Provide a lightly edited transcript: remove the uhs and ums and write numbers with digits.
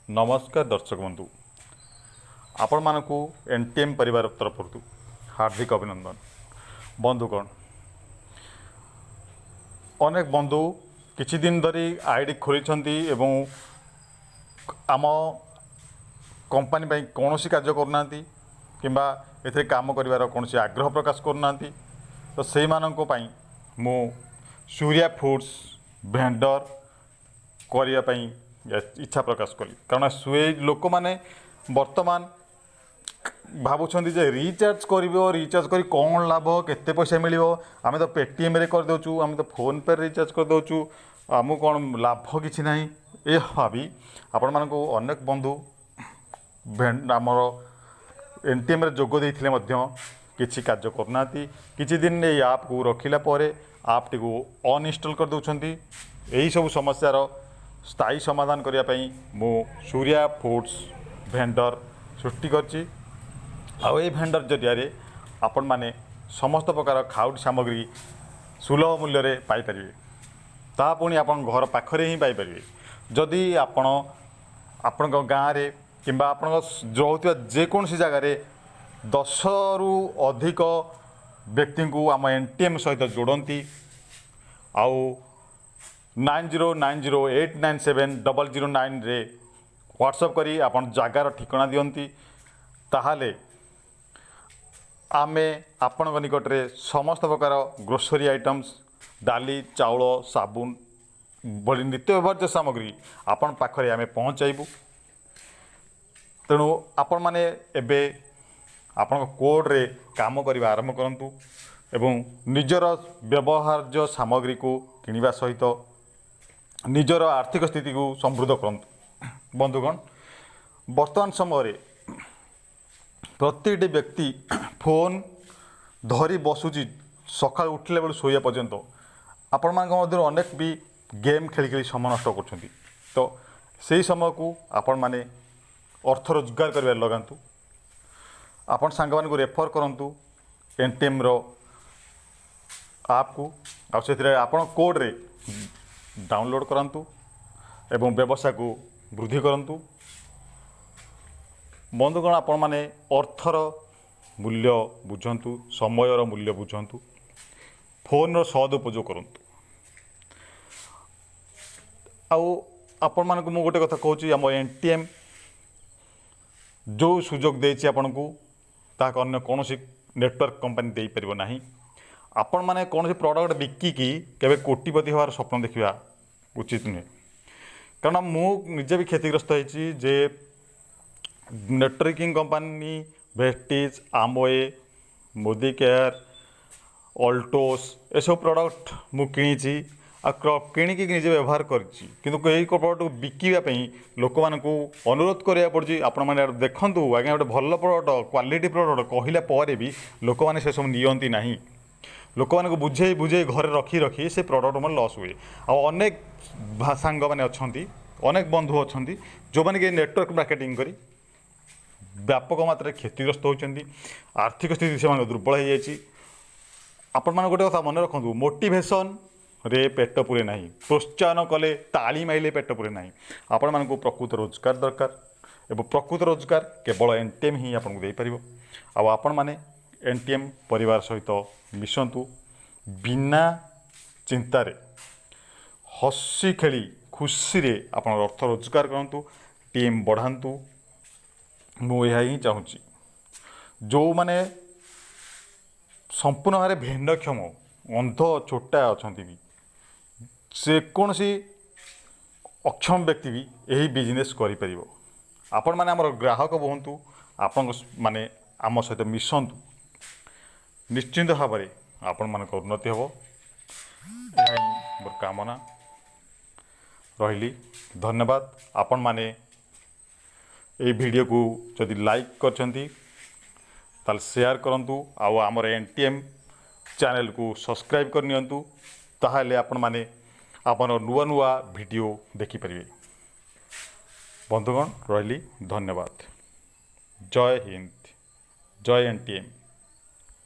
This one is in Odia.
ନମସ୍କାର ଦର୍ଶକ ବନ୍ଧୁ, ଆପଣମାନଙ୍କୁ ଏନ୍ ଟି ଏମ୍ ପରିବାର ତରଫରୁ ହାର୍ଦ୍ଦିକ ଅଭିନନ୍ଦନ। ବନ୍ଧୁଗଣ, ଅନେକ ବନ୍ଧୁ କିଛି ଦିନ ଧରି I D ଖୋଲିଛନ୍ତି ଏବଂ ଆମ କମ୍ପାନୀ ପାଇଁ କୌଣସି କାର୍ଯ୍ୟ କରୁନାହାନ୍ତି କିମ୍ବା ଏଥିରେ କାମ କରିବାର କୌଣସି ଆଗ୍ରହ ପ୍ରକାଶ କରୁନାହାନ୍ତି। ତ ସେଇମାନଙ୍କ ପାଇଁ ମୁଁ ସୂର୍ୟା ଫୁଡ଼୍ସ ଭେଣ୍ଡର କରିବା ପାଇଁ ଇଚ୍ଛା ପ୍ରକାଶ କଲି, କାରଣ ସେ ଲୋକମାନେ ବର୍ତ୍ତମାନ ଭାବୁଛନ୍ତି ଯେ ରିଚାର୍ଜ କରିବ, ରିଚାର୍ଜ କରି କ'ଣ ଲାଭ, କେତେ ପଇସା ମିଳିବ? ଆମେ ତ ପେଟିଏମ୍ରେ କରିଦେଉଛୁ, ଆମେ ତ ଫୋନ୍ପେରେ ରିଚାର୍ଜ କରିଦେଉଛୁ, ଆମକୁ କ'ଣ ଲାଭ? କିଛି ନାହିଁ। ଏ ଭାବି ଆପଣମାନଙ୍କୁ ଅନେକ ବନ୍ଧୁ ଆମର ଏନ୍ ଟି ଏମ୍ରେ ଯୋଗ ଦେଇଥିଲେ ମଧ୍ୟ କିଛି କାର୍ଯ୍ୟ କରୁନାହାନ୍ତି। କିଛି ଦିନ ଏଇ ଆପ୍କୁ ରଖିଲା ପରେ ଆପ୍ଟିକୁ ଅନଇନଷ୍ଟଲ୍ କରିଦେଉଛନ୍ତି। ଏହିସବୁ ସମସ୍ୟାର ସ୍ଥାୟୀ ସମାଧାନ କରିବା ପାଇଁ ମୁଁ ସୂର୍ୟା ଫୁଡ଼୍ସ ଭେଣ୍ଡର ସୃଷ୍ଟି କରିଛି। ଆଉ ଏଇ ଭେଣ୍ଡର ଜରିଆରେ ଆପଣମାନେ ସମସ୍ତ ପ୍ରକାର ଖାଉଟି ସାମଗ୍ରୀ ସୁଲଭ ମୂଲ୍ୟରେ ପାଇପାରିବେ, ତାହା ପୁଣି ଆପଣଙ୍କ ଘର ପାଖରେ ହିଁ ପାଇପାରିବେ। ଯଦି ଆପଣ ଆପଣଙ୍କ ଗାଁରେ କିମ୍ବା ଆପଣଙ୍କ ରହୁଥିବା ଯେକୌଣସି ଜାଗାରେ 10ରୁ ଅଧିକ ବ୍ୟକ୍ତିଙ୍କୁ ଆମ ଏନ୍ ଟି ଏମ୍ ସହିତ ଯୋଡ଼ନ୍ତି ଆଉ 9090897009ରେ ହ୍ୱାଟ୍ସଅପ୍ କରି ଆପଣ ଜାଗାର ଠିକଣା ଦିଅନ୍ତି, ତାହେଲେ ଆମେ ଆପଣଙ୍କ ନିକଟରେ ସମସ୍ତ ପ୍ରକାର ଗ୍ରୋସରୀ ଆଇଟମ୍ସ, ଡାଲି, ଚାଉଳ, ସାବୁନ ଭଳି ନିତ୍ୟ ବ୍ୟବହାର୍ଯ୍ୟ ସାମଗ୍ରୀ ଆପଣ ପାଖରେ ଆମେ ପହଞ୍ଚାଇବୁ। ତେଣୁ ଆପଣମାନେ ଏବେ ଆପଣଙ୍କ କୋଡ଼୍ରେ କାମ କରିବା ଆରମ୍ଭ କରନ୍ତୁ ଏବଂ ନିଜର ବ୍ୟବହାର୍ଯ୍ୟ ସାମଗ୍ରୀକୁ କିଣିବା ସହିତ ନିଜର ଆର୍ଥିକ ସ୍ଥିତିକୁ ସମୃଦ୍ଧ କରନ୍ତୁ। ବନ୍ଧୁଗଣ, ବର୍ତ୍ତମାନ ସମୟରେ ପ୍ରତିଟି ବ୍ୟକ୍ତି ଫୋନ୍ ଧରି ବସୁଛି ସକାଳୁ ଉଠିଲା ବେଳୁ ଶୋଇବା ପର୍ଯ୍ୟନ୍ତ। ଆପଣମାନଙ୍କ ମଧ୍ୟରୁ ଅନେକ ବି ଗେମ୍ ଖେଳି ଖେଳି ସମୟ ନଷ୍ଟ କରୁଛନ୍ତି। ତ ସେଇ ସମୟକୁ ଆପଣମାନେ ଅର୍ଥ ରୋଜଗାର କରିବାରେ ଲଗାନ୍ତୁ। ଆପଣ ସାଙ୍ଗମାନଙ୍କୁ ରେଫର୍ କରନ୍ତୁ ଏନ୍ ଟି ଏମ୍ର ଆପ୍କୁ ଆଉ ସେଥିରେ ଆପଣ କୋଡ଼୍ରେ ଡାଉନଲୋଡ଼୍ କରନ୍ତୁ ଏବଂ ବ୍ୟବସାୟକୁ ବୃଦ୍ଧି କରନ୍ତୁ। ବନ୍ଧୁଗଣ, ଆପଣମାନେ ଅର୍ଥର ମୂଲ୍ୟ ବୁଝନ୍ତୁ, ସମୟର ମୂଲ୍ୟ ବୁଝନ୍ତୁ, ଫୋନ୍ର ସଦୁପଯୋଗ କରନ୍ତୁ। ଆଉ ଆପଣମାନଙ୍କୁ ମୁଁ ଗୋଟେ କଥା କହୁଛି, ଆମ ଏନ୍ ଟି ଏମ୍ ଯେଉଁ ସୁଯୋଗ ଦେଇଛି ଆପଣଙ୍କୁ, ତାହାକୁ ଅନ୍ୟ କୌଣସି ନେଟୱାର୍କ କମ୍ପାନୀ ଦେଇପାରିବ ନାହିଁ। ଆପଣମାନେ କୌଣସି ପ୍ରଡ଼କ୍ଟ ବିକିକି କେବେ କୋଟିପତି ହେବାର ସ୍ୱପ୍ନ ଦେଖିବା ଉଚିତ ନୁହେଁ, କାରଣ ମୁଁ ନିଜେ ବି କ୍ଷତିଗ୍ରସ୍ତ ହେଇଛି ଯେ networking company Vestige, Amway, Modicare, Altos ଏସବୁ ପ୍ରଡ଼କ୍ଟ ମୁଁ କିଣିଛି ଆଉ କିଣିକି ନିଜେ ବ୍ୟବହାର କରିଛି। କିନ୍ତୁ ଏଇ ପ୍ରଡ଼କ୍ଟକୁ ବିକିବା ପାଇଁ ଲୋକମାନଙ୍କୁ ଅନୁରୋଧ କରିବାକୁ ପଡ଼ୁଛି, ଆପଣମାନେ ଦେଖନ୍ତୁ ଆଜ୍ଞା, ଗୋଟେ ଭଲ ପ୍ରଡ଼କ୍ଟ, କ୍ୱାଲିଟି ପ୍ରଡ଼କ୍ଟ କହିଲା ପରେ ବି ଲୋକମାନେ ସେସବୁ ନିଅନ୍ତି ନାହିଁ। ଲୋକମାନଙ୍କୁ ବୁଝେଇ ବୁଝେଇ ଘରେ ରଖି ରଖି ସେ ପ୍ରଡ଼କ୍ଟ ମୋର ଲସ୍ ହୁଏ। ଆଉ ଅନେକ ସାଙ୍ଗମାନେ ଅଛନ୍ତି, ଅନେକ ବନ୍ଧୁ ଅଛନ୍ତି, ଯେଉଁମାନେ କି ନେଟୱାର୍କ ମାର୍କେଟିଂ କରି ବ୍ୟାପକ ମାତ୍ରାରେ କ୍ଷତିଗ୍ରସ୍ତ ହେଉଛନ୍ତି। ଆର୍ଥିକ ସ୍ଥିତି ସେମାନଙ୍କ ଦୁର୍ବଳ ହେଇଯାଇଛି। ଆପଣମାନେ ଗୋଟେ କଥା ମନେ ରଖନ୍ତୁ, ମୋଟିଭେସନ୍ରେ ପେଟ ପୁରେ ନାହିଁ, ପ୍ରୋତ୍ସାହନ କଲେ, ତାଳି ମାଇଲେ ପେଟ ପୁରେ ନାହିଁ। ଆପଣମାନଙ୍କୁ ପ୍ରକୃତ ରୋଜଗାର ଦରକାର ଏବଂ ପ୍ରକୃତ ରୋଜଗାର କେବଳ ଏନ୍ ଟି ଏମ୍ ହିଁ ଆପଣଙ୍କୁ ଦେଇପାରିବ। ଆଉ ଆପଣମାନେ ଏନ୍ ଟି ଏମ୍ ପରିବାର ସହିତ ମିଶନ୍ତୁ, ବିନା ଚିନ୍ତାରେ ହସି ଖେଳି ଖୁସିରେ ଆପଣ ଅର୍ଥ ରୋଜଗାର କରନ୍ତୁ, ଟିମ୍ ବଢ଼ାନ୍ତୁ। ମୁଁ ଏହା ହିଁ ଚାହୁଁଛି। ଯେଉଁମାନେ ସମ୍ପୂର୍ଣ୍ଣ ଭାବରେ ଭିନ୍ନକ୍ଷମ, ଅନ୍ଧ, ଛୋଟା ଅଛନ୍ତି ବି, ଯେକୌଣସି ଅକ୍ଷମ ବ୍ୟକ୍ତି ବି ଏହି ବିଜନେସ୍ କରିପାରିବ। ଆପଣମାନେ ଆମର ଗ୍ରାହକ ହୁଅନ୍ତୁ, ଆପଣଙ୍କ ମାନେ ଆମ ସହିତ ମିଶନ୍ତୁ, ନିଶ୍ଚିନ୍ତ ଭାବରେ ଆପଣମାନଙ୍କ ଉନ୍ନତି ହେବ, ଏହା ହିଁ ମୋର କାମନା। ରହିଲି, ଧନ୍ୟବାଦ। ଆପଣମାନେ ଏଇ ଭିଡ଼ିଓକୁ ଯଦି ଲାଇକ୍ କରିଛନ୍ତି, ତାହେଲେ ସେୟାର କରନ୍ତୁ ଆଉ ଆମର ଏନ୍ ଟି ଏମ୍ ଚ୍ୟାନେଲକୁ ସବସ୍କ୍ରାଇବ୍ କରିନିଅନ୍ତୁ। ତାହେଲେ ଆପଣମାନେ ଆପଣ ନୂଆ ନୂଆ ଭିଡ଼ିଓ ଦେଖିପାରିବେ। ବନ୍ଧୁଗଣ, ରହିଲି, ଧନ୍ୟବାଦ। ଜୟ ହିନ୍ଦ, ଜୟ ଏନ୍ ଟି ଏମ୍।